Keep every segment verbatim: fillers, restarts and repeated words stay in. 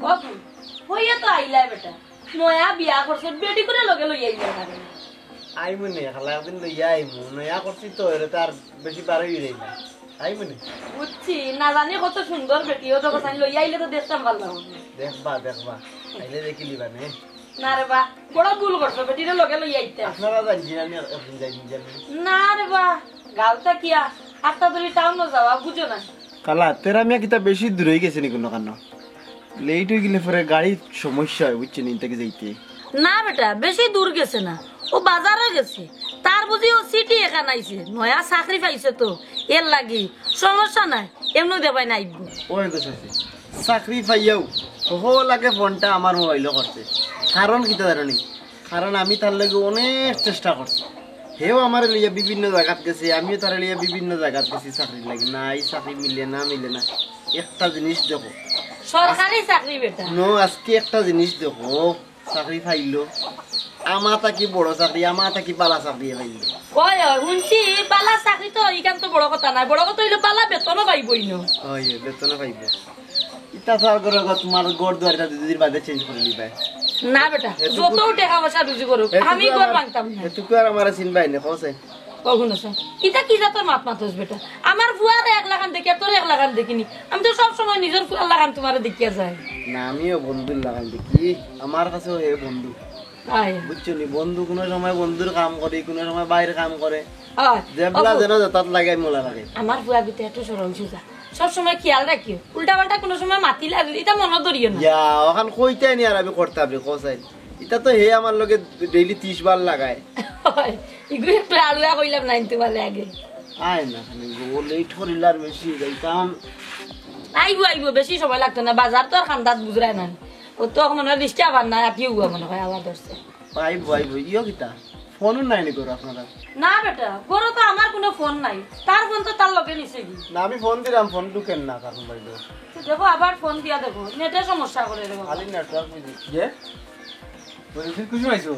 ও ফুল, হইয়া তো আইলায় বেটা। নয়া বিয়া করছো, বেটি করে লগে লইয়া আইলায় পারে না। আইমু নে, খালা একদিন লইয়া আইমু। নয়া করছি তো, এরে তো আর বেশি বারই উড়াই না। আইমু নে। বুঝছি, না জানি কত সুন্দর বেটি, ও তো কথা লইয়া আইলে তো দেখতাম ভালা লাগবো। দেখবা, দেখবা। আইলে দেখি লিবা নে। না রে বা, বড় ভুল করছো, বেটিরে লগে লইয়া আইতে। আপনারা যাইন, জিরানি একদিন যাইন, জিরানি। না রে বা, গালতা কিয়া, আটটা ধরি টাউনও যাওয়া, বুঝো না। কালা, তেরা মিয়া কিতা বেশি দূর হয়ে গেছে নি কোনো কারণ? লেট হয়ে গেলে পরে গাড়ির সমস্যা হয়, বুঝছেন, ইন থেকে যাইতে। না বেটা, বেশি দূর গেছে না, ও বাজারে গেছে। তার বুঝি ও সিটি এখান আইছে, নয়া চাকরি পাইছে তো, এর লাগি। সমস্যা নাই, এমনও দেবাই না আইব। ওই গো চাচি, চাকরি পাইয়াও হো লাগে ফোনটা আমার মোবাইলও করছে। কারণ কিতা জানো নি? কারণ আমি তার লগে অনেক চেষ্টা করছি। হেও আমার লইয়া বিভিন্ন জায়গাত গেছে, আমিও তার লইয়া বিভিন্ন জায়গাত গেছি চাকরির লাগি। না, এই চাকরি মিলে না, মিলে না। একটা জিনিস দেখো, সরকারি চাকরি বেটা। নো, আজকে একটা জিনিস দেখো, চাকরি পাইলো। আমা থাকি বড় চাকরি, আমা থাকি বালা চাকরি পাইলো। ওই, ওই, শুনছি, বালা চাকরি তো ইখান তো বড় কথা নাই, বড় কথা হইলো বালা বেতনও পাইবই না। ওই, বেতনও পাইবো। ইতা চার ঘরে ঘর তোমার ঘর দুয়ারটা দুদিন বাদে চেঞ্জ করে নিবায়। না বেটা, এটুকু যত টাকা পয়সা রুজি করুক, এটুকু আমি ঘর আমার ভাঙতাম না। এটুকু আর আমার চিনবাই না, কওছে। ও হুনো চাই, ইতা কি জাতর মাত মাতস বেটা? আমার ফুয়ারে এক লাখান দেখি, তোর এক লাখান দেখিনি। আমি তো সব সময় নিজর ফুয়ার লাখান তোমারে দেখিয়া যাই। না, আমিও বন্ধুর লাখান দেখি, আমার কাছেও হে বন্ধু। আয়। বুঝছো নি? বন্ধু কোনো সময় বন্ধুর কাম করে, কোনো সময় বাইরের কাম করে। আয়। যেবলা অপু। যেন যেতাত লাগে, মোলা লাগে। আমার ফুয়া বিতে একটু সরল সুজা। সব সময় খেয়াল রাখিও। উল্টা পাল্টা কোনো সময় মাতিলে আর ইতা মনে ধরিও না। ইয়া, ওখান কইতে নি আর আমি করতাম রে, কওছে। ইতা তো হে আমার লগে ডেইলি ত্রিশ বার লাগায়। হয়, ইগু একটু আলুয়া কইলাম না ইনতে পারলে আগে। আয় না, খালি গো লেট করিল আর বেশি যাইতাম। আইবো, আইবো, বেশি সময় লাগতো না। বাজার তো আর খান্দাত বুঝরায় না। ও তো মনে হয় রিক্সা আবার না, আটিয়ে উয়া মনে হয় আবার ধরছে। আইবো, আইবো, ইয়ো কিতা? ফোনও নাই নি করো আপনারা? না বেটা, ঘরো তো আমার কোনো ফোন নাই। তার ফোন তো তার লগে নিছে কি? না, আমি ফোন দিলাম, ফোন ঢুকেন না কারণ বাইরে। তো দেখো, আবার ফোন দিয়া দেখো, নেটে সমস্যা করে দেখো। খালি নেটওয়ার্ক বুঝি। যে? বলি, তুই খুশি পাইছো?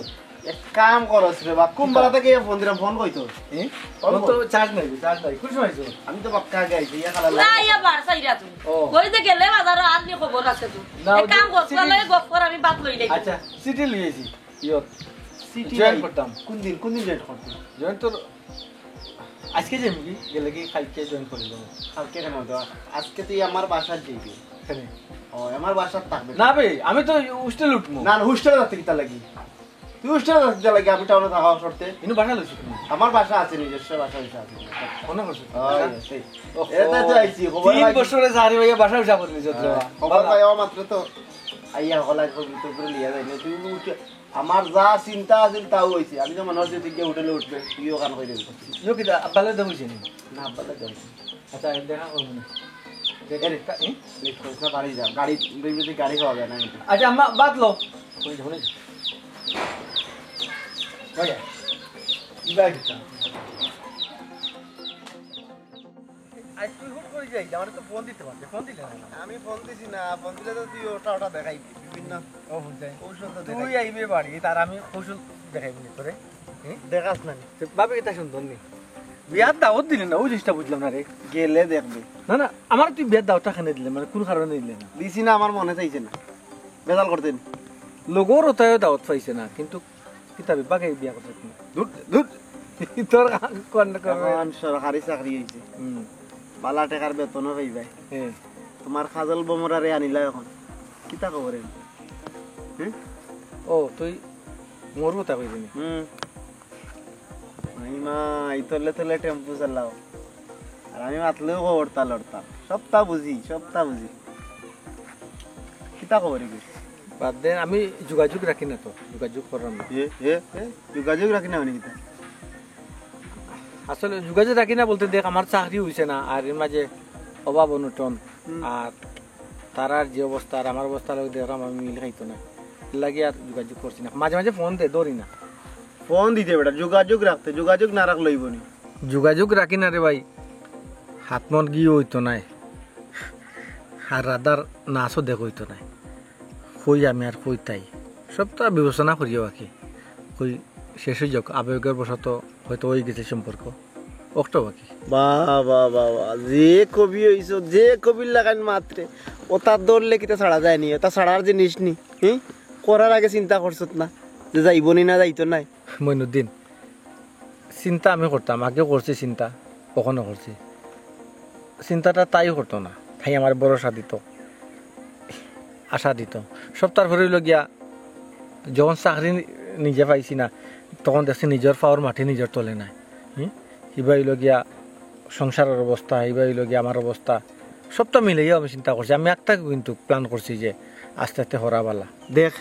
এক কাম করস রে বাপ, কোন বেলা থেকে ফোন দিলাম, ফোন কই তোর? এ? ফোন ফোন তো কই? চার্জ নাই, চার্জ নাই। খুশি পাইছো? আমি তো বাক্কা আগে আইছি, ইয়া খালা না, লাগে। ইয়া বার সাইরা তুই। ও। কই যে গেলে বাজারো আর নি খবর আছে তুই। না, এক ওই যে কাম কর, সিটি তোর লগে গপ কর, আমি বাদ লই যাই। আচ্ছা, সিটি লই আইছি। ইয়ো, সিটি জয়েন নাই। করতাম। কোন দিন, কোন দিন জয়েন করতে? জয়েন তোর আজকে যাইমু কি? গেলে কি কালকে জয়েন করে যাবো? কালকে কেন তো? আজকে তুই আমার বাসার যাইবি। কেনে? ও, আমার বাসার থাকবে। না বে, আমি তো হোস্টেল উঠবো। না, না, হোস্টেলে থাকতে কিতা লাগি? তুই হোস্টেলে থাকতে লাগি, আমি টাউনে থাকা শর্তে। ইনো বাসা লইছি তুমি? আমার বাসা আছে, নিজস্ব বাসা আছে। মনে করছো? ও, বাসা? ইয়ে, সেই। ওহো, এটা তো আইছি, খবর তিন পাইছি। বছরে চারি ভাইয়া বাসা উঠা করলি যত হ্যাঁ, বাবা। খবর পাই, ও মাত্র তো আইয়া হলা একবার ভিতর করে লিয়া যায় না। তুই উঠে আমার যা চিন্তা আছিল তাও হইছে। আমি তো মনে হচ্ছে তুই গিয়ে হোটেলে উঠবে, তুইও কান করে দিবি। ইয়ো কিতা, আব্বালে দেবো চিনি? না, আব্বালে দেবো। আচ্ছা, দেখা করবো না। দেখ, এরে, তা, এ? লেট করিস না, বাড়ি যা। গাড়ি, বেশি গাড়ি পাওয়া যায় না কিন্তু। আচ্ছা, আম্মা, বাদ লো। ওই যে, ওই যে। ওই যে। ইবা কিতা? আজ তুই হুট করে যাই, আমার তো ফোন দিতে পারতে, ফোন দিলে না। আমি ফোন দিছি না, ফোন দিলে তো তুই ওটা ওটা দেখাইবি, বিভিন্ন ও বুঝাই। কৌশল তো তুই দেখাইবি। আইবে বাড়ি, তার আমি কৌশল দেখাইবি নি তোরে। হুম? দেখাস না নি? তো ভাবি কিতা সুন্দর নি? বিয়ার দাওয়াত দিলি না, ওই জিনিসটা বুঝলাম না রে। গেলে দেখবি। না, না, আমার তুই বিয়ার দাওয়াতটা কেনে দিলে, মানে কোন কারণে দিলে না? দিছি না, আমার মনে চাইছে না। বেজাল করতে নি। লগর ওটায়ও দাওয়াত পাইছে না, কিন্তু কিতাবে বাগে বিয়া করছে তুমি। ধুর, ধুর। তোর কোন করবে? এখন সরকারি চাকরি হইছে। হুম। বালা টেকার বেতনও পাইবায়। হ্যাঁ। তোমার কাজল বমরারে আনিলা এখন। কিতা খবর এন? হুম? ও, তুই মোর কথা কইবি নি? হুম। মাইমা, এই তলে তলে টেম্পু চালাও। আর আমি মাতলেও খবর তা লড়তাম। সবটা বুঝি, সবটা বুঝি। কিতা খবর এগু? বাদ দেন, আমি যোগাযোগ রাখি না তো, যোগাযোগ করলাম না। এ, এ, এ, যোগাযোগ রাখি না মানে কিতা? আসলে যোগাযোগ রাখি না বলতে দেখ, আমার চাকরি হইছে না, আর এর মাঝে অভাব অনটন, হুম। আর তারার যে অবস্থা আর আমার অবস্থা লগে দেখলাম আমি মিল খাইতো না, এর লাগি আর যোগাযোগ করছি না। মাঝে মাঝে ফোন দে, ধরি না। ফোন দিতে বেটা, যোগাযোগ রাখতে, যোগাযোগ না রাখলে হইব নি। যোগাযোগ রাখি না রে ভাই, হাত মন গিয়ে হইতো নাই, আর রাধার নাচও দেখ হইতো নাই। কই আমি আর কই তাই, সব তো আর বিবেচনা করিও বাকি। কই শেষ হয়ে যাক, আবেগের বশত হয়তো হয়ে গেছে সম্পর্ক। অক্টো বাকি। বাহ, বাহ, বাহ, বাহ, যে কবি অইছো, যে কবির লাখান মাতরে, ওটা ধরলে কিতা ছাড়া যায়নি, ওটা ছাড়ার জিনিস নি, হুম? করার আগে চিন্তা করছত না, যে যাইবো নি না যাইতো নায়? মইনুদ্দিন, চিন্তা আমি করতাম, আগেও করছি চিন্তা, অখনো করছি। চিন্তাটা তাই করতো না, তাই আমারে ভরসা দিত, আশা দিত। সব তারপরে অইলো গিয়া, যখন চাকরি নিজে পাইছি না, তখন দেখছি নিজর পাওর মাটি নিজর তলে নাই। হুম? ইবা অইলো গিয়া সংসারর অবস্থা, ইবা অইলো গিয়া আমার অবস্থা, সবটা মিলাইয়া আমি চিন্তা করছি। আমি একটা কিন্তু প্ল্যান করছি যে আস্তে আস্তে হরা বালা। দেখ,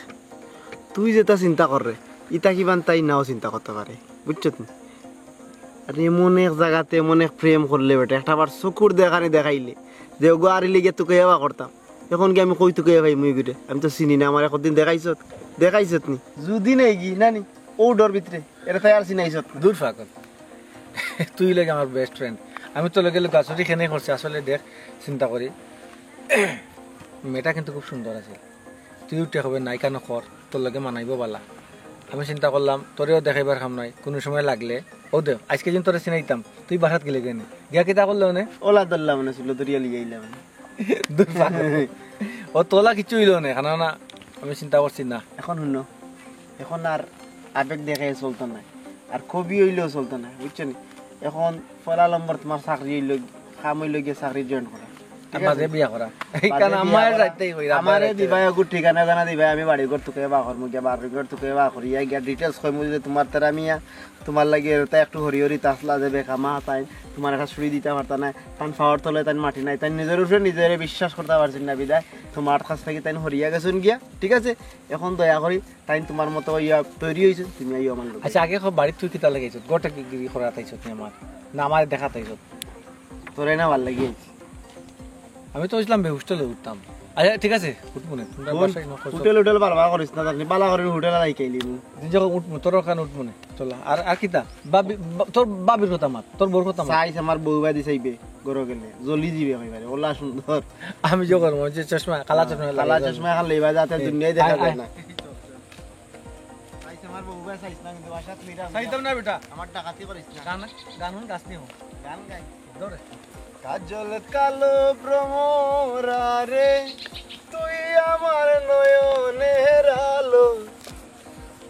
তুই যেটা চিন্তা কররে, ইতা কিবান তাই নাও চিন্তা করতে পারে, বুঝছত নি? আর এমন এক জাগাতে এমন এক প্রেম করলে বেটা, একটা বার চকুর দেখানি দেখাইলে, যে ওগো আরিলে গিয়া তোকে এবা করতাম, এখন কি আমি কই তোকে এবাই মুই ঘুরে? আমি তো চিনি না, আমার একদিন দেখাইছত, দেখাইছত নি? যদি নেই গি, না নি? ও ডর ভিতরে, এটা তাই আর চিনাইছত না। দূর ফাকত। তুই লাগে আমার বেস্ট ফ্রেন্ড। আমি তো লগে লগে গাছরি খেনে করছি, আসলে দেখ, চিন্তা করি। মেয়েটা কিন্তু খুব সুন্দর আছে। তুই উঠে হবে নাই কেন কর, তোর লগে মানাইবো বালা। আমি চিন্তা করলাম, তোরেও দেখাইবার কাম নাই, কোনো সময় লাগলে। ও দে, আজকে দিন তোরে চিনাইতাম, তুই বাসাত গেলে কেনে? গিয়া কিতা করলে মানে? ওলা ধরলাম মানে, চুলো ধরিয়া লিয়ে আইলাম মানে। দূর পাগল। ও তোলা কিচ্ছু অইলো না, কেন না? আমি চিন্তা করছি না। এখন হুনো, এখন আর আবেগ দেখাইয়া চলতো না, আর কবি অইলেও চলতো না, বুঝছো নি? এখন পয়লা নম্বর তোমার চাকরি অইলো, কাম অইলো গিয়া চাকরি জয়েন করা, ঠিক আর বাদে আছে? বিয়া করা। এই বাদে কারণ বিয়া আমার করা। রাইতেই কই, আমার আমারে রাইতেই দিবাই কই। ওগু ঠিকানা গানা দিবাই, আমি বাড়ি ঘর তোকে বা করমু গিয়া, বাড়ি ঘর তোকে বা করিয়া গিয়া ডিটেলস কইমু যে তোমার তেরা মিয়া, তোমার লাগি এটা একটু হরি হরি তাসলা যে বেকামা তাই, তোমার একটা ছুরি দিতে পারতা না, তান পাওয়ার তলে তান মাটি নাই, তাই নিজের উপরে নিজের বিশ্বাস করতে পারছি না বিদায় তোমার কাছ থেকে তাই হরিয়া গেছুন গিয়া, ঠিক আছে? এখন দয়া করি তাই তোমার মতো ইয়া তৈরি হইছে, তুমি আইও আমার লগে। আচ্ছা, আগে কও, বাড়িত তুই কিতা লাগাইছত? গোটা কি গিরি করা তাইছত নি আমার? না, আমার দেখা তাইছত? তোরে না ভালা লাগি আইছি। আমি তো কইছিলাম বে হোস্টেলে উঠতাম। আচ্ছা, ঠিক আছে, উঠবো না। তোমরা হুন, বাসায় না করছো? হোটেল, হোটেল বারবার করিস না, জানি বালা করে হোটেল আর আইকাইলি মু। তুই যখন উঠবো, তোর ওখানে উঠবো না। চল, আর, আর কিতা? বাবি, বা-, তোর বাবির কথা মাত, তোর বউর কথা মাত। সাইজ আমার বউ বাদি চাইবে, গরো গেলে, জ্বলি দিবে একেবারে, ওলা সুন্দর। আমি যখন মনে হচ্ছে চশমা, কালা চশমা কালা লাগাই চশমা খালি এবার যাতে এ, দুনিয়ায় দেখা আয়, যায় আয়। না। সাইজ আমার বউ বাই চাইস না, কিন্তু বাসাত মিরা চাইতাম না বেটা। আমার ডাকাতি করিস না। গান, গান হুন, গাছ নিয়ে হুন। গান গাই। ধরে। কাজল কালো ভ্রমরা রে, তুই আমার নয়নের আলো,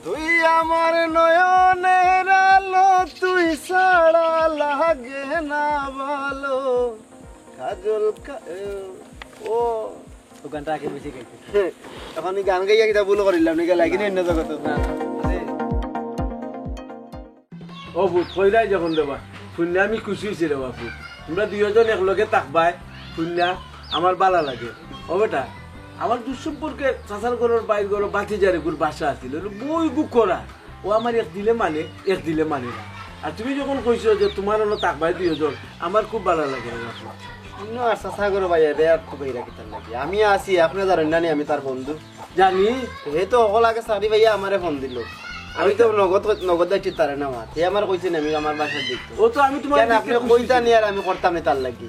তুই আমার নয়নের আলো, তুই ছাড়া লাগে না ভালো। কাজল কা-, এ, ও। ও গানটা আগে বেশি গাইতে। এখন এই গান গাইয়া কিতা ভুল করিলাম, নাকি লাগি না অন্য জগতে? না, না। আরে। ও পুত, কইরাই যখন দেবা, হুনিয়া আমি খুশি হইছি রে বা পুত। তোমরা দুইজন একলগে থাকবায়, হুনিয়া আমার বালা লাগে। ও বেটা, আমার দুঃসম্পর্কে চাচার ঘরর বাইর ঘরর বাতিজার এগুর বাসা আছিল, অইলো বই গুকরা। ও আমার এক দিলে মানে, এক দিলে মানে না। আর তুমি যখন কইছো যে তোমার অনো থাকবায় দুইজন, আমার খুব বালা লাগে রে বা পুত। ইনো আর চাচা ঘরর বাইরে আর তো বাইরা কিতার লাগি? আমি আছি, আপনে জানইন না নি আমি তার বন্ধু? জানি। হে তো অকল আগে চাকরি পাইয়া আমারে ফোন দিল। আমি তো নগদ, নগদ দায়িত্ব তারে না মাত। হে আমার কইছে না, আমি আমার বাসার দেখতো। ও তো আমি তোমার কেন আপনি দেখতে কইতা নি আর আমি করতাম না তার লাগি?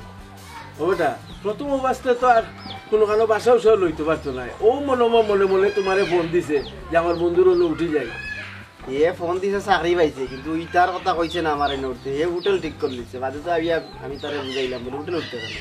ওটা প্রথম অবস্থায় তো আর কোনো কানো বাসা উসাও লইতে পারতো না। ও মনে মনে, মনে মনে তোমারে ফোন দিছে যে আমার বন্ধুর অনো উঠি যাই। হে ফোন দিছে, চাকরি পাইছে, কিন্তু ইতার কথা কইছে না আমার এনে উঠতে। হে হোটেল ঠিক করে নিচ্ছে, বাদে তো আমি, আমি তারে বুঝাইলাম, বলে, "হোটেল উঠতে কেন?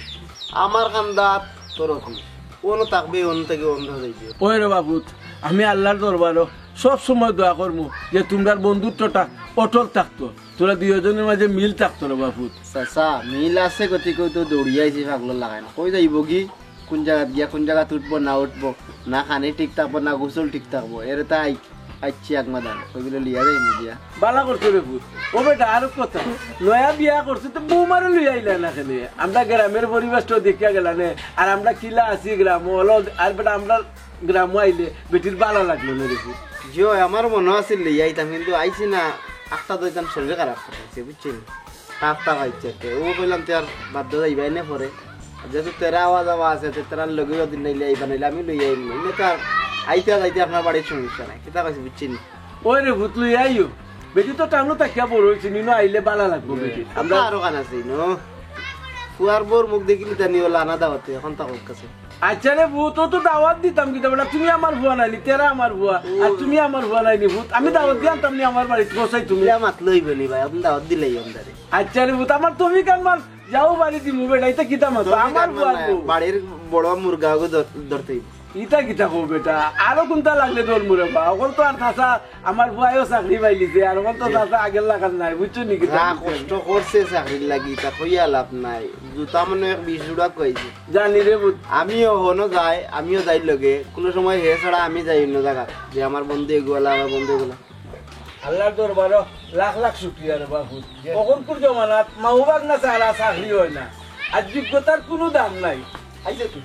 আমার কান্দাত তোর অফিস, অনো থাকবে, অনো থেকে অনো যাইবে।" ওই রে বা পুত, আমি আল্লাহর দরবারো সব সময় দোয়া করমু যে তোমরার বন্ধুত্বটা অটল থাকতো, তোরা দুইজনের মাঝে মিল থাকতো রে বা পুত। চাচা, মিল আছে গতিকে তো দৌড়িয়া আইছি পাগলর লাখান। কই যাইবো কি? কোন জাগাত গিয়া কোন জাগাত উঠবো না উঠবো, না খানি ঠিক থাকবো, না গোসল ঠিক থাকবো, এরে তাই আইছি এক মাদান, ওইগুলো লিয়া যাই মুজিয়া। বালা করছো রে পুত। ও বেটা, আরো কথা, নয়া বিয়া করছো তো বৌমারে লইয়া আইলা না কেনে? আমরা গ্রামের পরিবেশটা দেখিয়া গেলা নে, আর আমরা কিলা আছি গ্রামো, হলো, আর বেটা আমরা গ্রামো আইলে বেটির বালা লাগলো না রে পুত। জিও, আমার মনে আছিল লইয়া আইতাম, কিন্তু আইছি না, আটটা দইতাম শরীর খারাপ করছে, বুঝছেন? কাঁপটা পাইছে তে। ও কইলাম, "তে আর বাধ্য যাইবায় নে পরে। আর যেহেতু তেরা আওয়া যাওয়া আছে, তে তেরার লগে ওদিন নাইলে আইবা, নাইলে আমি লইয়া আইমু। এমনে তো আর আইতে আর যাইতে আপনার বাড়ির সমস্যা নাই।" কিতা কইছে, বুঝছেন? ওই রে, ভূত লইয়া আইও। বেটি তো টাউনো থাকিয়া বড় হইছে, নিনো আইলে বালা লাগবো বেটি। আমরা আরো কান আছে, ইনো। ফুয়ার বউর মুখ দেখিলি তা নিও লানা দাওয়াতে, এখন তা হোক কাছে। আচ্ছা রে পুত, ও তো দাওয়াত দিতাম কিতা বেটা, তুমি আমার ফুয়া নাইনি, তেরা আমার ফুয়া, আর তুমি আমার ফুয়া নাইনি পুত, আমি দাওয়াত দিয়া আনতাম নি আমার বাড়িত, কও চাই তুমি। ইলা মাত লইবে নি ভাই, আপনে দাওয়াত দিলাইন তারে। আচ্ছা রে পুত, আমার তৌফিক আনমান যাও বাড়ি দিমু বেটা, ইতা কিতা মাত, তৌফিক আমার আনমান ফুয়া না, বউ। বাড়ির বড় মুরগা ওগু ধর-, ধরতে অইবো। ইতা কিতা কও বেটা, আরো কুনটা লাগলে ধরমু রে বা, অখন তো আর চাচা আমার ফুয়ায়ও চাকরি পাইলিছে, আর অখন তো চাচা আগের লাখান নাই, বুঝছো নি কিতা? যা কষ্ট করছে চাকরির লাগি, তা কইয়া লাভ নাই। জুতা মনে এক বিশ জোড়া কইছে। জানি রে পুত। আমিও হনো যাই, আমিও যাই লগে। কুনু সময় হে ছাড়া আমি যাই অন্য জাগাত। যে আমার বন্ধু এগুলা, আমার বন্ধু এগুলা। আল্লাহর দরবারো লাখ লাখ শুকরিয়া রে বা পুত। অখনকুর জমানাত মাও বাগনা ছাড়া চাকরি অয় না। আর যোগ্যতার কুনু দাম নাই। আইছে তুই।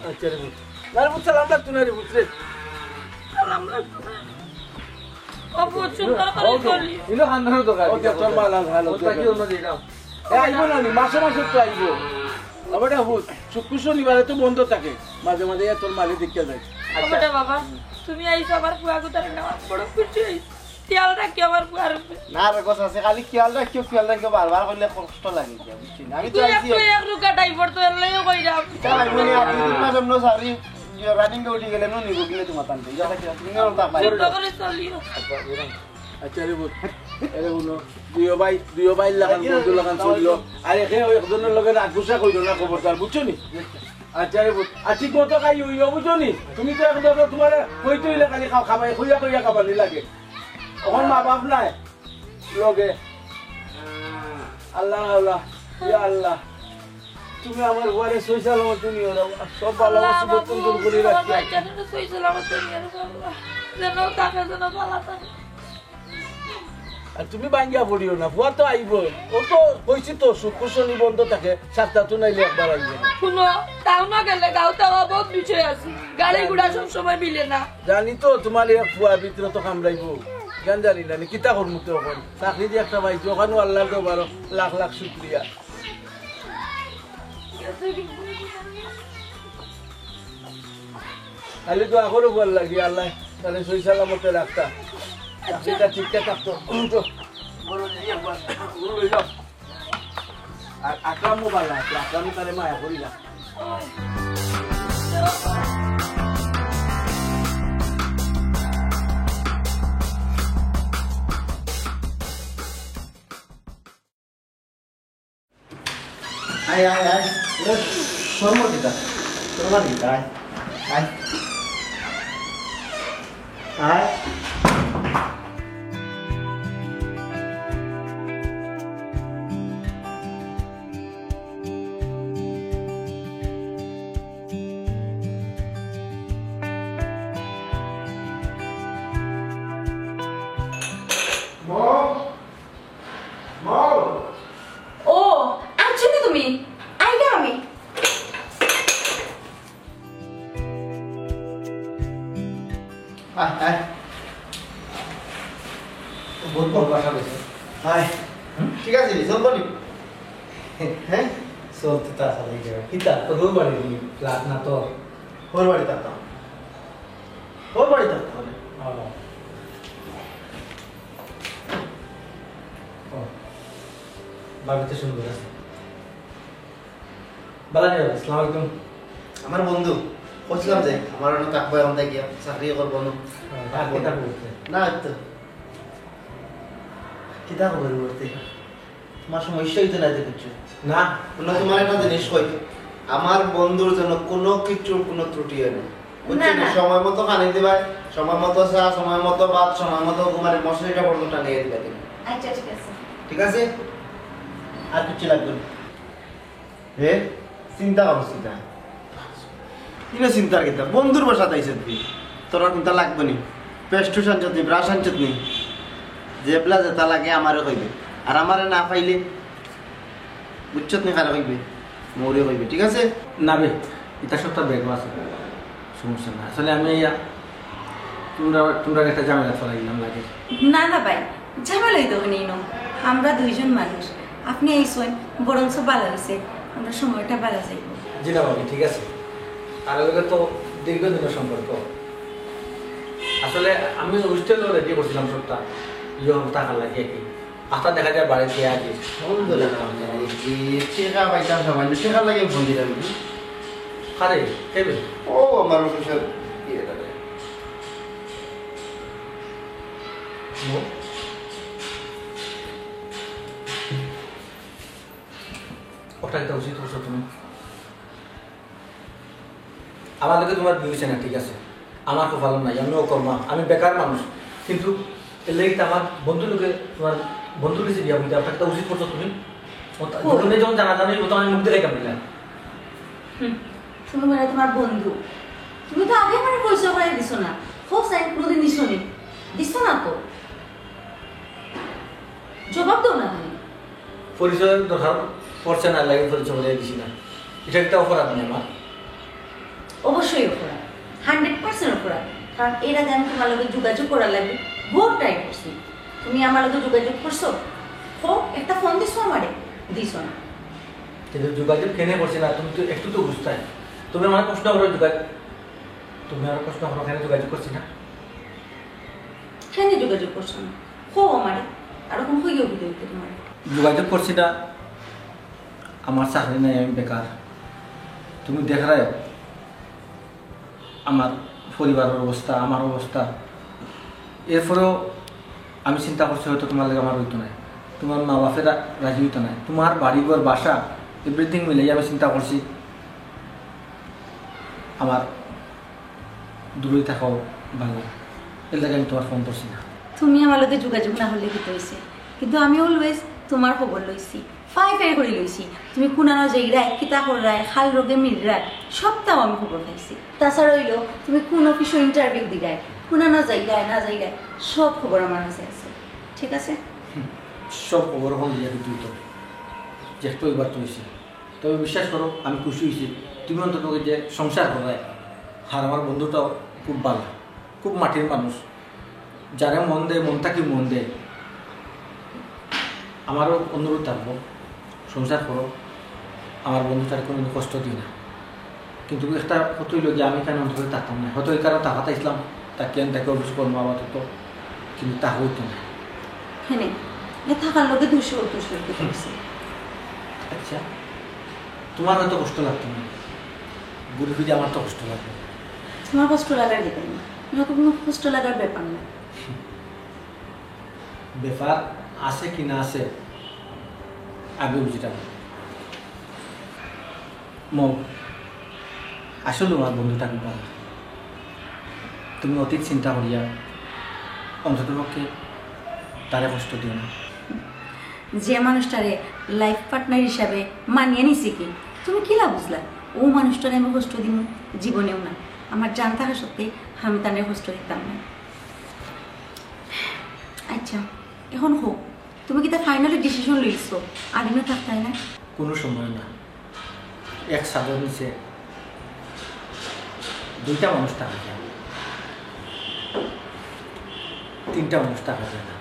আচ্ছা রে পুত। না রে পুত, সালাম লাগতো না রে পুত রে। সালাম লাগতো না। ও পুত, সুন্দর করে চলি। ইনো খান্দানোর দরকার। ওকে, তোর মা লাল ভালো, ওটা কি অন্য দিলাম? এ, আইবো না নি, মাসে মাসে তো আইবো। আবার এটা হুত, শুক্র শনিবারে তো বন্ধ থাকে, মাঝে মাঝে ইয়া তোর মালে দেখিয়া যাই। আচ্ছা। ওটা বাবা, তুমি আইছো আমার ফুয়া গুতারে নেওয়া, বড় খুশি হইছি। খেয়াল রাখি আমার ফুয়ার উপরে। না রে, কথা আছে, খালি খেয়াল রাখিও, খেয়াল রাখিও, বারবার কইলে কষ্ট লাগে গিয়া, বুঝছি না? আমি তো তুই আইছি। একটু এক রুকা টাইপর তো এর লাগিও কইরাম। চল, আমি বলি, আর দুই তিন মাস অন্য সারি, ইয়ে, রানিং উঠি গেলে নো নিব গিলে তোমার টানতে। ইয়া রাখি, তুমি কেন তা পাই? চিন্তা করে চলিও। আচ্ছা, এরকম। আচ্ছা রে পুত, এরে হুনো, দুইও ভাই, দুইও ভাইর লাখান বন্ধু লাখান চলিও। আর একে একজনের লগে রাগ গুসা কইরো না, খবরদার, বুঝছো নি? আচ্ছা রে পুত, আর ঠিক মতো খাই অইও, বুঝছো নি? তুমি তো এখন ধরো তোমার কইতে অইলে খালি খাও, খাবাই, কইয়া কইয়া খাবানি লাগে। অখন মা বাপ নাই লগে। আল্লাহ, আল্লাহ, ইয়া আল্লাহ, তুমি আমার ফুয়ারে সই সালামত নিও রে বাবা। সব ভালো আল্লাহ, মুসিবত বাবু, দূর করি রাখিও। আমার বাচ্চাটারে সই সালামত নিও রে বাবা। যেন থাকে, যেন ভালা থাকে। আর তুমি ভাঙ্গিয়া পড়িও না, ফুয়া তো আইবো। ও তো কইছি তো, শুক্র শনি বন্ধ থাকে, সপ্তাত নাইলে একবার আইবো। হুনো, টাউনো গেলে গাউত আওয়া বউত বিষয় আছে, গাড়ি ঘোড়া সব সময় মিলে না। জানি তো, তোমার এক ফুয়ার ভিতরে তো কামড়াইবো। জান জানি না, নি কিতা করমু তো অখন। চাকরি দি একটা পাইছি, অখানও আল্লাহর দরবারো লাখ লাখ শুকরিয়া। খালি দোয়া করো ফুয়ার লাগি, আল্লাহ তারে সই সালামতে রাখতা। চাকরিটা ঠিকঠাক থাকতো। উঠো। বড় দিদি একবার, বড় লই যাও। আর আকরামও ভালা আছে, আকরামে তারে মায়া করি না। আয়, আয়, আয়। এ, শরম কিতা? শরম কিতা? আয়, আয়। আয়। মম, মম। ও, আইছো নি তুমি? আইলাম আমি। আয়, আয়। বহুত বড় বাসা রয়েছে। আয়। হুম? ঠিক আছে, চলবো নি? হ্যাঁ? চলতে তো আসলে কি হবে? কিতা? তো হউর বাড়ি নি? ফ্ল্যাট না তো? হউর বাড়ি থাকতাম। হউর বাড়ি থাকতাম। ও। ও। বাড়িতে সুন্দর আছে। বালা নি, আসসালামু আলাইকুম। আমার বন্ধু, কইছিলাম যে, আমার অনো থাকবো, অনো গিয়া চাকরি করবো না। হ্যাঁ, আর কিতা করতে? না, এই তো। কিতা খবর বলতে? তোমার সমস্যা হইতো না যে কিছু? না। হুনো, তোমার একটা জিনিস কই, আমার বন্ধুর যেন কোনো কিছুর কোনো ত্রুটি হয় না। বুঝছো না, নি? না। সময় মতো পানি দিবায়, সময় মতো চা, সময় মতো ভাত, সময় মতো ঘুমারে মশারিটা পর্যন্ত টানিয়ে দিবায় তুমি। আচ্ছা, ঠিক আছে। ঠিক আছে? আর কিচ্ছু লাগবে না। এ, চিন্তা করো, চিন্তা। কিনো চিন্তার কিতা? বন্ধুর বাসাত আইছস তুই। তোর আর কুনতা লাগবো নি? পেস্টুস আনছত নি, ব্রাশ আনছত নি? যেবলা যেতা লাগে আমারে কইবে। আর আমারে না পাইলে, বুঝছত নি কারে কইবে? মৌরে কইবে, ঠিক আছে? না বে, ইতা সবতা ব্যাগও আছে। সমস্যা না। আসলে আমি ইয়া, তোমরা, তোমরা একটা ঝামেলা চলাই দিলাম লাগে। না, না ভাই, ঝামেলা অইতো কেনে ইনো? আমরা দুইজন মানুষ। আপনি আইছইন, বরঞ্চ ভালা অইছে। আমরা সময়টা ভালা যাইবো। জি না ভাবি, ঠিক আছে। আর ওদের তো দীর্ঘদিনের সম্পর্ক। আসলে আমি হোস্টেলও রেডি করছিলাম সবটা। ইয়ে থাকার লাগে আর কি। আস্তা দেখা যায় বাড়িত গিয়া আর কি। ফোন ধরে না, মানে, এই টেকা পাইতাম সামান্য, টেকার লাগি ফোন দিলাম কি? আরে, কেবে? ও, আমার অফিসের ইয়ে দাদা। ও। ওটা একটা উচিত করছো তুমি। আমার লগে তোমার বিয়ে হইছে না, ঠিক আছে, আমার কপালো নাই, আমি অকর্মা, আমি বেকার মানুষ। কিন্তু এর লাগি তো আমার বন্ধুর লগে, তোমার বন্ধুর লগে বিয়া হইতে আপনাকে তো উচিত করছো তুমি। ও তা-, কই? দুজনে যখন জানাজানি হইব, তখন আমি মুখ দেখাইতাম না। হুম, তুমি মানে তোমার বন্ধু, তুমি তো আগে আমার পরিচয় করে দিছো না। হোক স্যার, কোনোদিন দিছো নি, দিছো না তো। জবাব দাও না তুমি। পরিচয় দরকার পড়ছে না, লাগে পরিচয় করে দিছি না। এটা একটা অপরাধ নেই আমার। অবশ্যই অপরাধ, হান্ড্রেড পার্সেন্ট অপরাধ। কারণ এর আগে আমি তোমার লগে যোগাযোগ করার লাগি বহুত ট্রাই করছি। তুমি আমার লগে যোগাযোগ করছো? হো, একটা ফোন দিছো আমারে? দিছো না। কিন্তু যোগাযোগ কেনে করছি না, তুমি তো একটু তো বুঝতায়। তুমি আমার প্রশ্ন করো যোগাযোগ, তুমি আমার প্রশ্ন করো, কেনে যোগাযোগ করছি না? কেনে যোগাযোগ করছো না? হো আমারে, আর এখন হইও ভিতরে তোমার। যোগাযোগ করছি না, আমার চাকরি নাই, আমি বেকার। তুমি দেখরায় আমার পরিবারের অবস্থা, আমার অবস্থা। এরপরেও আমি চিন্তা করছি হয়তো তোমার লগে আমার হইতো না, তোমার মা বাপেরা রাজি হইতো না, তোমার বাড়ি ঘর বাসা এভরিথিং মিলাই আমি চিন্তা করছি আমার দূরই থাকাও ভালো। এর লাগি আমি তোমার ফোন করছি না। তুমি আমার লগে যোগাযোগ না হলে কিতা হইছে, কিন্তু আমি অলওয়েজ তোমার খবর লইছি, ফাই ফাই করি লইছি। তুমি কুনানো যাইরায়, কিতা কররায়, খাল রোগে মিলরায়, সবটাও আমি খবর পাইছি। তাছাড়া হইলো তুমি কোন অফিসে ইন্টারভিউ দিরায়, কুনানো যাইরায় না যাইরায়, সব খবর আমার কাছে আছে, ঠিক আছে? হুম, সব খবর এখন দিয়া দিতে হইতো, যেহেতু এবার তো হইছে। তবে বিশ্বাস করো, আমি খুশি হইছি। তুমি অন্তত যে সংসার কররায়, আর আমার বন্ধুটাও খুব ভালো, খুব মাটির মানুষ, যারে মন দেয়, মন থাকি মন দেয়। আমারও অনুরোধ থাকবো, সংসার করো, আমার বন্ধুটারে কোনোদিন কষ্ট দিও না। কিন্তু একটা কথা হইলো যে আমি কেন অন্তত থাকতাম না, হয়তো এই কারণে তাকাত আইসলাম, তাকে আমি তাকে অফিস করবো আপাতত, কিন্তু তা হইতো না। হ্যাঁ, এ থাকার লগে দুশো দুশো কি করছে? আচ্ছা, তোমার হয়তো কষ্ট লাগতো না, ঘুরে ফিরে আমার তো কষ্ট লাগে। তোমার কষ্ট লাগার কি তাই না? তোমার তো কোনো কষ্ট লাগার ব্যাপার না। ব্যাপার আছে কি না আছে, আমি বুঝিতাম। মৌ, আসলে আমার বন্ধুটা খুব ভালো। তুমি অতীত চিন্তা করিয়া অন্তত পক্ষে তারে কষ্ট দিও না। যে মানুষটারে লাইফ পার্টনার হিসাবে মানিয়া নিছি কি, তুমি কিলা বুঝলা? ও মানুষটারে আমি কষ্ট দিমু? জীবনেও না। আমার জান থাকা সত্ত্বে আমি তারে কষ্ট দিতাম না। আচ্ছা, এখন হোক, তুমি কিতা ফাইনালি ডিসিশন লইছো? আর ইনো থাকতায় না? কোনো সময় না। এক ছাদর নিচে দুইটা মানুষ থাকা যায়, তিনটা মানুষ থাকা যায় না।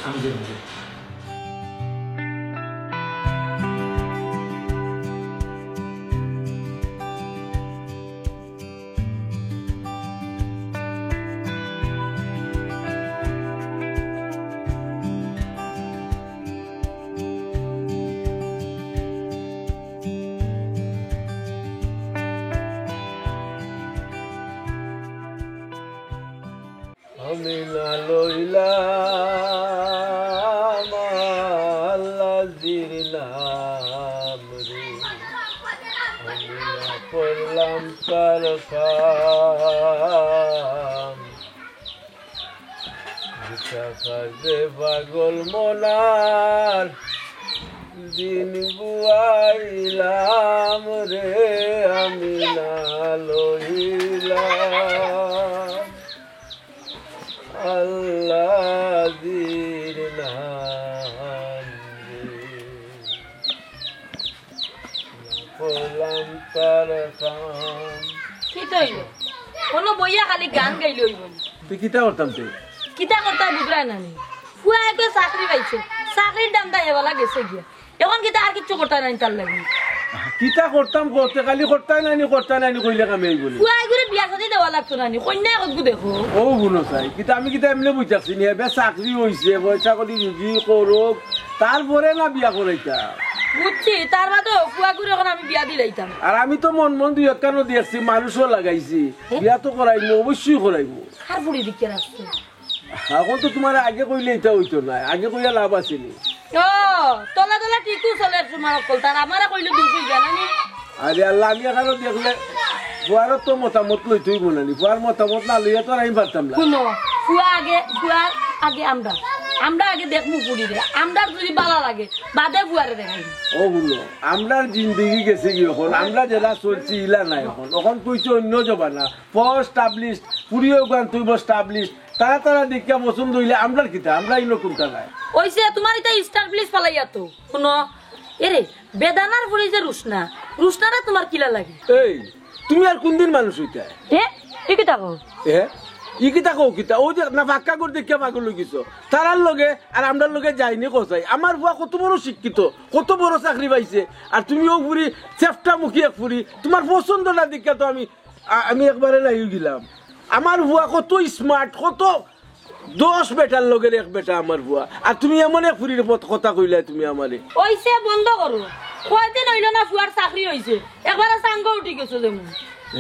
আমি যে বুঝি। আমি না লইলাম আল্লাজির নাম রে, আমি না করলাম তার কাম। মিছা কাজে পাগল মনার দিন গুয়াইলাম রে, আমি না লইলাম আল্লাজির নাম রে। না করলাম তার কাম। কিতা অইলো? কোনো বইয়া খালি গান গাইলে অইবো নি? তুই কিতা করতাম তুই? কিতা করতাম বুঝরায় না নি? ফুয়া এগু চাকরি পাইছে, চাকরির ধান্দায় এবালা গেছে গিয়া। এখন কিতা আর কিচ্ছু করতায় না নি তার লাগি? কিতা করতাম করতে, খালি করতায় না নি, করতায় না নি কইলে কামে অইবো নি? ফুয়া এগুরে বিয়া শাদি দেওয়া লাগতো না নি, কইন্যা একগু দেখো। ও বুনো চাই, কিতা আমি কিতা এমনে বুঝাচ্ছি নি, এবার চাকরি অইছে, পয়সা করি রুজি করুক, তারপরে না বিয়া করাইতা। বুঝছি, তার বাদে ফুয়াগুরে এখন আমি বিয়া দিলাইতাম। আর আমি তো মন মন দুই একখানো দেখছি, মানুষও লাগাইছি। হ্যাঁ? বিয়া তো করাইমু, অবশ্যই করাইমু। কার ফুড়ি দেখিয়া রাখছো? এখন তো তুমারে আগে কইলে ইতা অইতো নায়, আগে কইয়া লাভ আছে নি? ও, তলা তলা ঠিকউ চলের তুমার অকল, তার আমারে কইলে দুষ অই যায় না নি? আরে আল্লাহ, আমি এখানো দেখলে ফুয়ারও তো মতামত লইতে অইবো না নি, ফুয়ার মতামত না লইয়া তো আর আমি পারতাম না। হুনো, ফুয়া আগে, ফুয়ার আগে আমরা, আমরা আগে দেখমু ফুড়িরে, আমরার যদি ভালা লাগে, বাদে ফুয়ারে দেখাইমু। ও হুনো, আমরার জিন্দেগি গেছেগি অখন, আমরা যেলা চলছি ইলা নায় অখন, অখন কইছে অইন্য জমানা, ফর স্টাবলিশড, ফুড়িও গান তুইব স্টাবলিশড, তারা তারা দেখিয়া পছন্দ অইলে আমরার কিতা, আমরা ইনো কুনটা নায়। অইছে, তুমার ইতা স্টাবলিশড ফালাইয়া তো। হুনো, এরে, বেদানার ফুড়ি যে রুশনা, রুশনারে তুমার কিলা লাগে? এই, তুমি আর কুনদিন মানুষ অইতায়? এ? ই কিতা কও? এ? ই কিতা কও কিতা? অউ যে না পাক্কা ঘর দেখিয়া পাগল অই গেছো। তারার লগে আর আমরার লগে যায়নি কোথায়? আমার ফুয়া কত বড় শিক্ষিত, কত বড় চাকরি পাইছে। আর তুমি অউ ফুড়ি, চেফটা মুখী এক ফুড়ি, তুমার পছন্দ না দেখিয়া তো আমি, আ-, আমি একবারে লাইও গেলাম। আমার ফুয়া কত স্মার্ট, কত দশ বেটার লগের এক বেটা আমার ফুয়া। আর তুমি এমন এক ফুড়ির পথ-, কথা কইলায় তুমি আমারে। অইছে, বন্ধ করো। কয়দিন অইলো না ফুয়ার চাকরি অইছে, একবারে চাঙ্গা উঠি গেছো যেমন।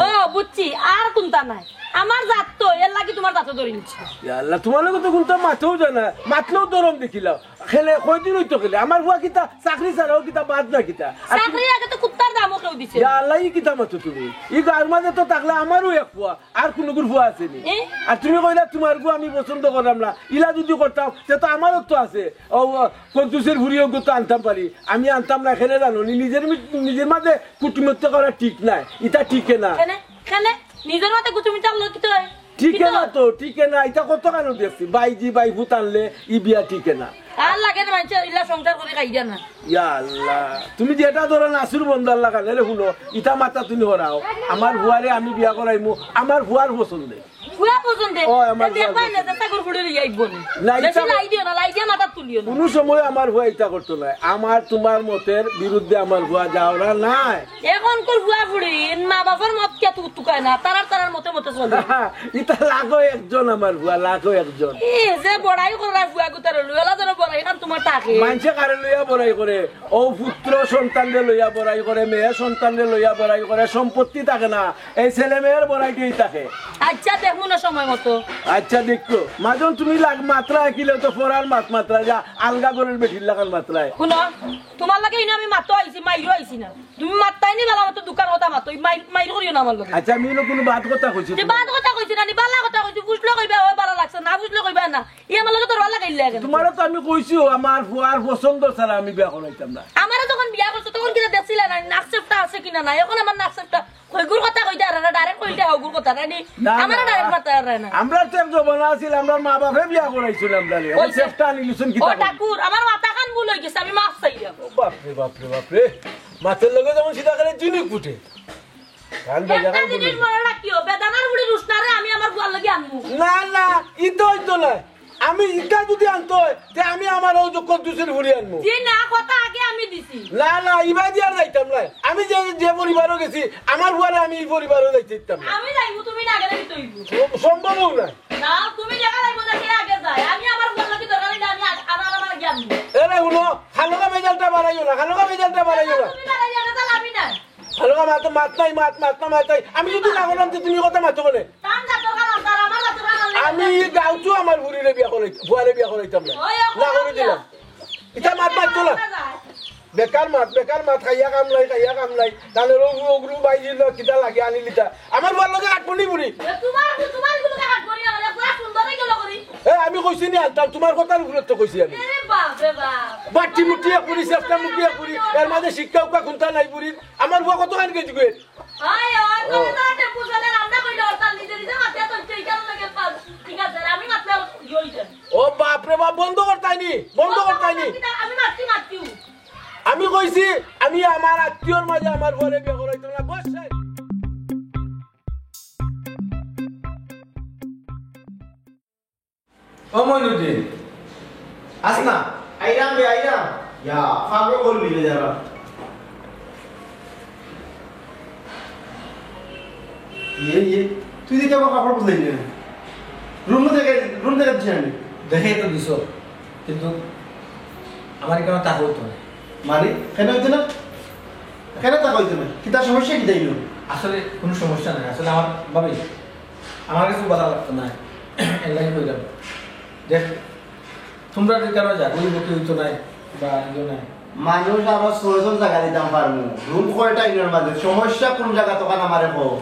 ও, বুঝছি, আর কুনতা নায়। আমার জাত তো, এর লাগি তুমার জাতো ধরি নিচ্ছি। ইয়া আল্লাহ, তুমার লগে তো কুনতা মাতও যায় না, মাতলেও দরম দেখিলাও। খেলে, কয়দিন অইতো খেলে? আমার ফুয়া কিতা চাকরি ছাড়াও কিতা বাদ না কিতা? আর তুমি চাকরির আগে তো কুত্তার দামও কেউ দিছে না। ইয়া আল্লাহ, ই কিতা মাতো তুমি? ই গাঁওর মাঝে তো থাকলে আমারও এক ফুয়া, আর কুনুগুর ফুয়া আছে নি? এ? আর তুমি কইলা তুমার ফুয়া আমি পছন্দ করলাম না, ইলা যদি করতাম, তে তো আমারও তো আছে। ও, ও, কদ্দুসের ফুড়ি অগু তো আনতাম পারি, আমি আনতাম না, খেলে জানো নি? নিজের মি-, নিজের মাঝে কুটুমত্ত করা ঠিক নায়, ইতা ঠিকে না। কেনে? কেনে? নিজের মাঝে কুটুমত্ত করলে কিতা অয়? ঠিকে না তো, ঠিকে না। ইতা কত কানো দেখছি, বাইজি বাইফুত আনলে ই বিয়া ঠিকে না। আর লাগে না, মানষে ইলা সংসার করি খাইরা না। ইয়া আল্লাহ, তুমি যেটা ধরো নাসুর বন্দার লাগালে রে, হুনো, ইতা মাথা তুমি হরাও। আমার ফুয়ারে আমি বিয়া করাইমু আমার ফুয়ার পছন্দে। ফুয়া পছন্দে? ও, আমার এ দেখবায় ফুয়ার না, পছন্দে। যে চাকর ফুড়ি লইয়া আইবো নি। না, বেশি ইতা লাই দিও না, লাই দিয়া মাথাত তুলিও না। কুনু সময় আমার ফুয়া ইতা করতো নায়। আমার তুমার মতের বিরুদ্ধে আমার ফুয়া যাওরা নায়। এখনকুর ফুয়া ফুড়ি, মা বাপর মত কে তু-, তুকায় না, তারার তারার মতে মতে চলে। ইতা লাখো একজন আমার ফুয়া, লাখো একজন। এ, যে বড়াই করার ফুয়া গুতারে লইয়া, ওলা ধরো বড়াই খান তুমার থাকে। মানষে কারে লইয়া বড়াই করে? ও পুত্র সন্তানরে লইয়া বড়াই করে, মেয়ে সন্তানরে লইয়া বড়াই করে, সম্পত্তি থাকে না, এই ছেলে মেয়ের বড়াইটাই থাকে। আচ্ছা, দেখমু না সময় মতো। আচ্ছা, দেখো, মাজন তুমি লাগ মাতরায় কিলে তো ফরার মাত মাতরায়, যা আলগা ঘরর বেটির লাখান মাতরায়। হুনো, তুমার লগে ইনো আমি মাতো আইছি, মাইরো আইছি না। তুমি মাততায় নি বালা মতো দুঃখর কথা মাতো, ই মাইর, মাইর করিও না আমার লগে। আচ্ছা, আমি ইনো কুনু বাদ কথা কইছি? যে বাদ কথা কইছি না, নি বালা কথা কইছি, বুঝলে কইবা, ও বালা লাগছে, না বুঝলে কইবা না। ই আমার লগে তরবার লাগাইলে কেনে? তুমারে তো আমি কইছি, ও আমার ফুয়ার পছন্দ ছাড়া আমি বিয়া করাইতাম না। আমারে যখন বিয়া করছো, তখন কিতা দেখছিলা না, নাক চেপটা আছে কিনা নাই? এখন আমার নাক চেপটা কইগুর কথা কইতে আর না, direct কইতে হগুর কথা না নি? না, আমারে না। Direct মারতে আর না। আমরা তো এক জমানা আছিল, আমরার মা বাপে বিয়া করাইছিল আমরারে। ওই যে চেষ্টা আনি লিছুন কি ও তা করি? ঠাকুর, আমার মাথা খান ভুল হই গেছে, আমি মাফ চাইলাম। ও বাপ রে, বাপ রে, বাপ রে। মাছের লগে যেমন সিধা করে ঝিনুক ফুটে। কান বাজা একটা কান জিনিস ফুটে। মনে রাখিও, বেদানার বুড়ি রুশনারে আমি আমার বুয়ার লগে আনমু। না, না, ইতা হইতো না। আমি ইটা যদি আনতো হয়, তে আমি আমার অউ যে কদ্দুসের ফুড়ি আনমু। জি না, কথা আগে আমি দিছি। না, না, ইবাদি আর যাইতাম না। আমি যে, যে পরিবারও গেছি, আমার ফুয়ারে আমি ই পরিবারও যাইতে দিতাম না। আমি যাইমু, তুমি না গেলে কিতা অইবো? ও, সম্ভবও না। না, তুমি দেখা যাইবো না, কে আগে যায়। আমি আমার ফুয়ার লগে দরকার অইলে আমি আ-, আমার, আমার গিয়া আনমু। এরে হুনো, খালগা ভেজালটা বাড়াইও না, খালগা ভেজালটা বাড়াইও না। তুমি বাড়াইও না, তাহলে আমি নাই। খালগা মাত, মাত নাই, মাত, মাত না, মাত নাই। আমি যদি না করলাম, তে তুমি কথা মাতো কেনে? তার জাতর কারণ, তার আমার জাতর কারণ। আমি গাঁওত আমার ফুড়িরে বিয়া করাই, ফুয়ারে বিয়া করাইতাম না। ওই, ওই, না করে দিলাম। ইতা মাত মাত তোলা। বেকার মাত, বেকার মাত, খাইয়া কাম নাই, খাইয়া কাম নাই। তাহলে রঘু, অগ্রু, বাইজি, কিতা লাগে আনিলিতা। আমার ফুয়ার লগে কাটবো নি ফুড়ি? এ, তোমার, তোমার গুলো কাটবো নি, আমার ফুয়া সুন্দর হয়ে গেল করি। এ, আমি কইছি নি আনতাম, তোমার কথার উপরে তো কইছি আমি। এরে বাপ রে বাপ। বাট্টি মুট্টি এক ফুড়ি, চেষ্টা মুখী এক ফুড়ি, এর মাঝে শিক্ষা উকা কুন্তা নাই ফুড়ির। আমার ফুয়া কতখান গেছে গো? আয়, আয়, ও। তুমি তো টেম্পু চলে, রান্না করলে হরতাল নিজে নিজে মাতিয়া তো সেই কারণে লাগে পাস। ঠিক আছে, আমি মাতলে ইয়ে হয়ে যায়। ও বাপ রে বাপ, বন্ধ করতাই নি, বন্ধ করতাই নি। আমি মাতছি, মাতছি। আমি কইছি, আমি আমার আত্মীয়র মাঝে আমার ফুয়ারে বিয়া করাইতাম না, বস সাই। ও মইনুদ্দিন, আস না। আইরাম রে, আইরাম। ইয়া, ফাগল করলি রে যারা। ইয়ে, ইয়ে, তুই দেখি আমার কাপড় বদলাই নে। রুম থেকে, রুম থেকে দিছি আমি। দেখে তো দিছো, কিন্তু আমার এখানে তা হতো না। মানে, কেনে অইতো না? কেনে থাকা অইতো না? কিতা সমস্যা কিতা অইলো? আসলে কুনু সমস্যা নাই। আসলে আমার ভাবি, আমার কাছে বাধা লাগতো না। এর লাগি কইলাম। দেখ, তোমরা যদি কারো জাগা অইতো নাই বা ইয়ে নাই। মানুষ আরো ছয়জন জাগা দিতাম পারমু। রুম কয়টা ইনোর মাঝে? সমস্যা কুন জাগাত অখান আমারে কও।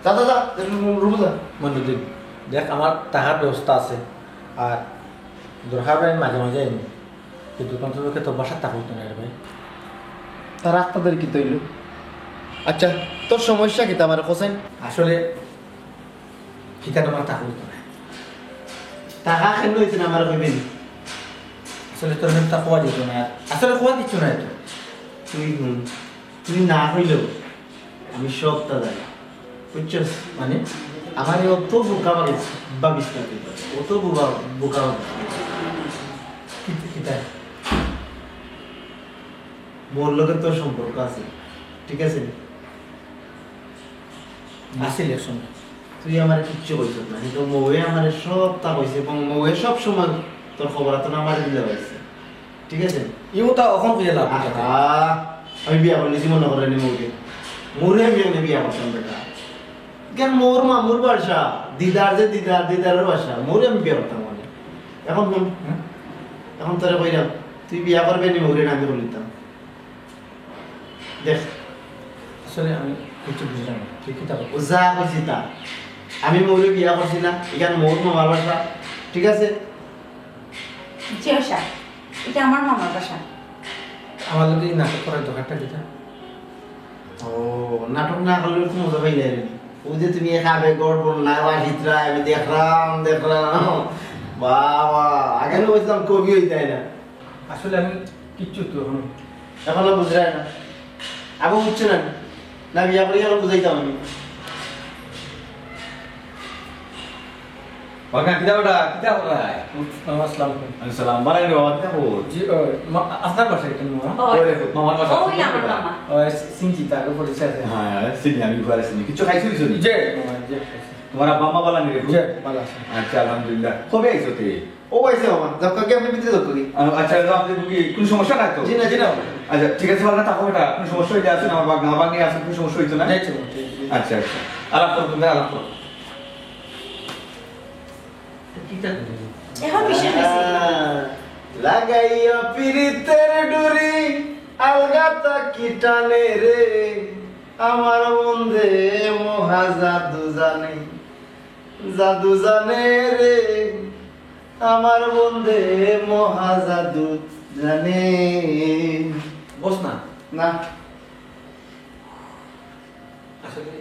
যা, যা, যা, রুম, রুমো যা। মইনুদ্দিন, দেখ, আমার থাকার ব্যবস্থা আছে। আর দরকার অইলে আমি মাঝে মাঝে আইমু। কিন্তু অন্ততপক্ষে তোর বাসাত থাকা অইতো না রে ভাই। তার আত্মাদের কিতা অইলো? আচ্ছা, তোর সমস্যা কিতা আমারে কছাইন? আসলে কিতা আমার থাকা অইতো না। থাকা কেনে অইতো না আমারে কইবে নি? আসলে তোর কথা কওয়া যাইতো না। আসলে কওয়া দিচ্ছ না তো। তুই হুন, তুই না কইলেও আমি সবটা জানি, বুঝছস? মানে, আমারে অত বোকা ভাবিস, ভাবিস না তুই, অত বোকা, বোকা ভাবিস না। কি, কিতা? মউর লগে তোর সম্পর্ক আছে, ঠিক আছে? আছিল এক সময়। তুই আমারে কিচ্ছু কইছস না, কিন্তু মউয়ে আমারে সবটা কইছে এবং মউয়ে সব সময় তোর খবর আতো আমারে দিলে পাইছে। ঠিক আছে? ইউ তা অখন কইয়া লাভ নাই। আহা, আমি বিয়া করলিছি মনে করে নি মউরে। মউরে আমি এমনে বিয়া করতাম বেটা। কেন মউর মামুর বাসা, দিদার যে দিদার, দিদারের বাসা, মউরে আমি বিয়া করতাম মানে। এখন হুন, হুম? এখন তোরে কইলাম, তুই বিয়া করবে নি মউরে না আমি করলিতাম। দেখ। আসলে আমি কিছু বুঝলাম না। তুই কিতা বল? ও যা কইছি তা। আমি মউরে বিয়া করছি না, এখান মউর মামার বাসা। ঠিক আছে? জি, স্যার। এটা আমার মামার বাসা। আমার লগে এই নাটক করার দরকারটা কিতা? ও, নাটক না করলে তো মজা পাইলে রে। ওই যে তুমি এক আবেগর বন্যায় ভাসিত্রা, আমি দেখলাম, দেখলাম। বাবা, আগে না বুঝলাম কবি হইতাই না। আসলে আমি কিচ্ছু তো এখন এখনো বুঝরায় না। আগে বুঝছো না? না, বিয়া করি এখন বুঝাইতাম আমি। ওই না, কিতা বেটা, কিতা করায়? আসসালামু আলাইকুম। আসসালাম, বালাই রে বাবা, কিতা খবর? জি, ওই, মা-, আপনার বাসা এটা, মামা? ওই, ওই রে, মামার বাসা। ওই আমার মামা। ওই, চিনছি, তার উপরে আছে। হ্যাঁ, চিনি, আমি ঘরে চিনি। কিছু খাইছো কিছু নি? জি, মামা, জি, খাইছি। তোমার আব্বা আম্মা বালা নি রে? জি, বালা আছে। আচ্ছা, আলহামদুলিল্লাহ। কবে আইছো তুই? ও আইছে বাবা, যাক, কালকে আপনি ভিতরে যাক করি। আ-, আচ্ছা, দাদা, আপনি কি কোনো সমস্যা নাই তো? জি না, জি না। আচ্ছা, ঠিক আছে, বাবা, থাকো বেটা, কোনো সমস্যা হইলে আসুন, আমার বাগনা, আমার বাগনি আসুন, কোনো সমস্যা হইতো না। জি, জি, জি। আচ্ছা, আচ্ছা, আলাপ করো, তোমরা আলাপ করো। এখন বিষয় হয়েছে। লাগাইয়া পিরিতের ডুরি, আলগা তাকি টানে রে, আমার বন্ধে মহা জাদু জানে। জাদু জানে রে, আমার বন্ধে মহা জাদু জানে। বস না। না। আসলে,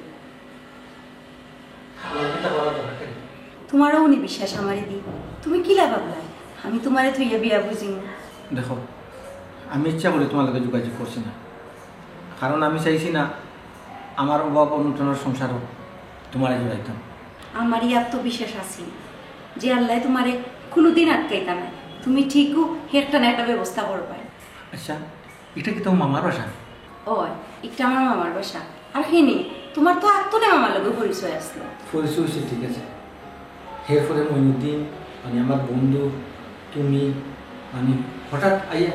আমার কিতা করা দরকার? তোমারও উনি বিশ্বাস আমারে দি। তুমি কিলা ভাবলায় আমি তোমারে থইয়া বিয়া বুঝিমু? দেখো, আমি ইচ্ছা করে তোমার লগে যোগাযোগ করছি না, কারণ আমি চাইছি না আমার অভাব অনটনের সংসারও তোমারে জড়াইতাম। আমার ই আত্মবিশ্বাস আছে যে আল্লায় তোমারে কোনোদিন আটকাইতা নায়, তুমি ঠিকও একটা না একটা ব্যবস্থা করবায়। আচ্ছা, এটা কি তোমার মামার বাসা? ওই, এটা আমার মামার বাসা। আর হেনে, তোমার তো আত্মনে মামার লগে পরিচয় আসলো। পরিচয় হইছে, ঠিক আছে। এরপরে মইনুদ্দিন, মানে আমার বন্ধু, তুমি, মানে হঠাৎ আইয়া,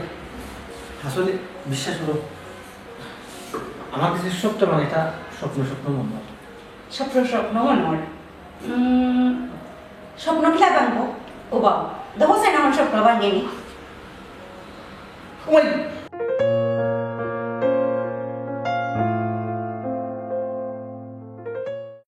আসলে বিশ্বাস করো, আমার কাছে সবটা মানে এটা স্বপ্ন স্বপ্ন মনে হয়। স্বপ্ন স্বপ্ন মনে হয়। উম, স্বপ্ন কিলা ভাঙবো? ও বাবা, দেখো চাই না আমার স্বপ্ন ভাঙেনি। ওই,